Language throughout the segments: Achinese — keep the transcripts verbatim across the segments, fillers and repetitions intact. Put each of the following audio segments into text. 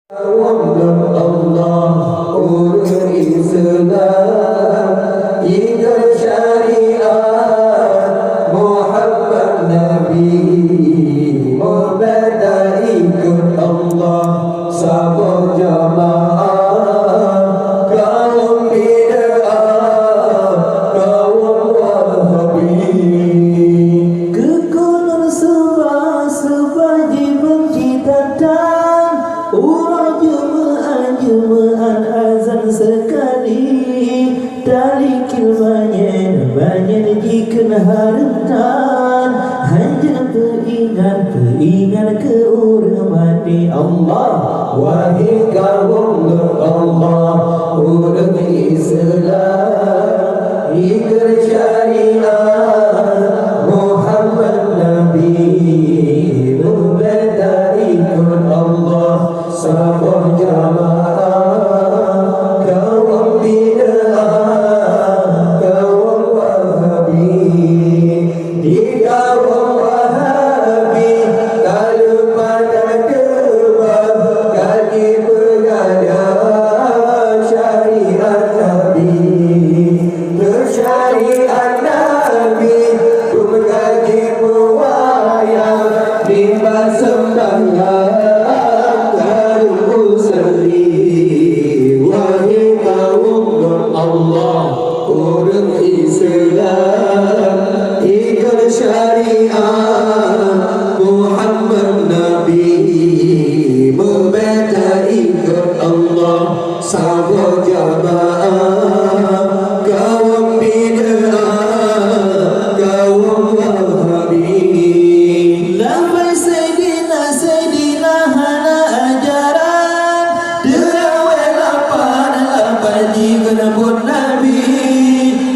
Kawöm lôn Allah ureuëng Islam, ikot syariat Muhammad Nabi, mubatta ikot Allah saboh jamaah. Kawöm bid'ah, kawöm Wahabi. Keukeunong seubah-seubah jibeuki that-that, uroe Jumeu'at-Jumeu'at azan seukali, talikil banyet-banyet jikheun hareuem that, hanjeuet peuingat-peuingat keu ureuëng maté. Allah, wahé kawöm lôn Allah ureuëng Islam, ikot syariat Muhammad Nabi, mubatta ikot Allah saboh jamaah. Kawöm bid'ah, kawöm Wahabi. Di kawöm Wahabi ka leupah that keubah, ka jipeugah syariat Nabi. Keu syariat Nabi, peue ka jipeuwayang, nibak seumbahyang hareuem useuli. Wahé kawöm lôn Allah ureuëng Islam, ikot syariat Muhammad Nabi, mubatta ikot Allah saboh jamaah. Kawöm bid'ah, kawöm Wahabi. Lafai Saidina, Saidina hana ajaran. Teurawéh lapan, lapan jikheun buet Nabi.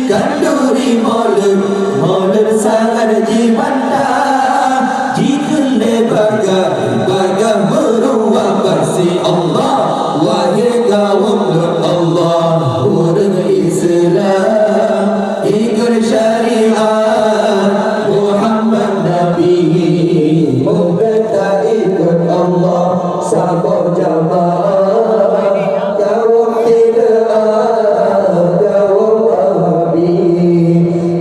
Khanduri Maulud, Maulud sangat jibantah. Jikheun lé bagah, bagah meuruwah bak si Allah. Wahé kawöm lôn Allah ureuëng Islam, ikot syariat Muhammad Nabi, mubatta ikot Allah saboh jamaah. Kawöm bid'ah, kawöm Wahabi.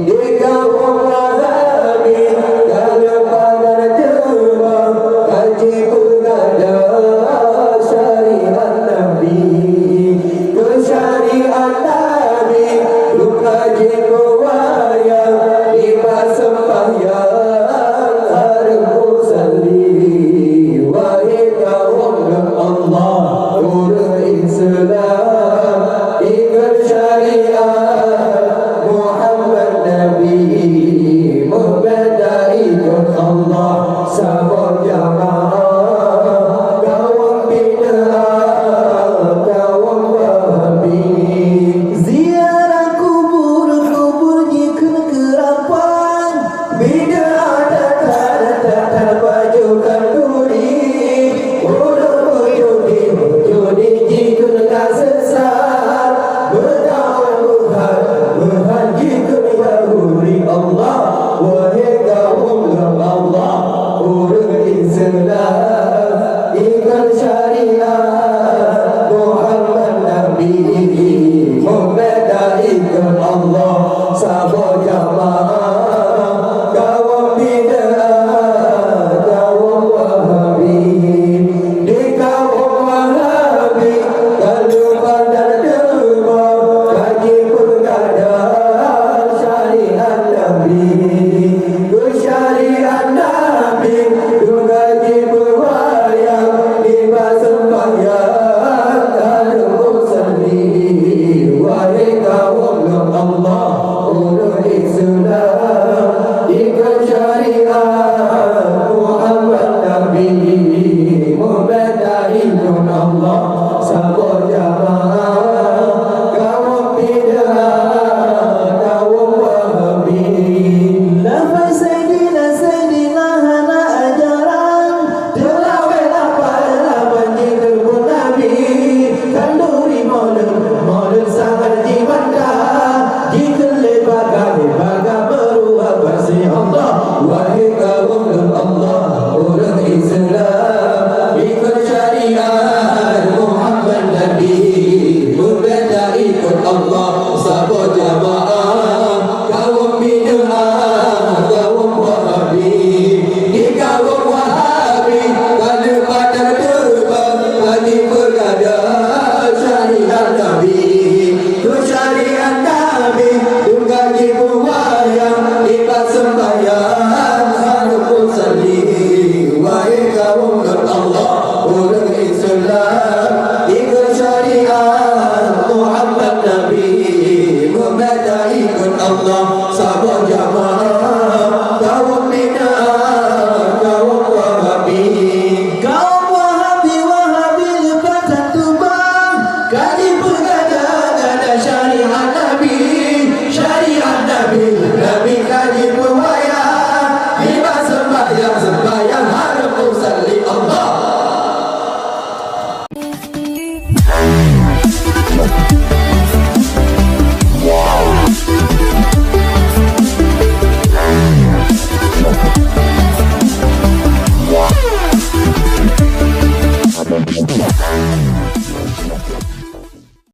Di kawöm Wahabi ka leupah that keubah, ka jipeugah syariat Nabi. Keu syariat Nabi ka jipeuwayang, nibak seumbahyang hareuem useuli. Wahé kawöm Amin.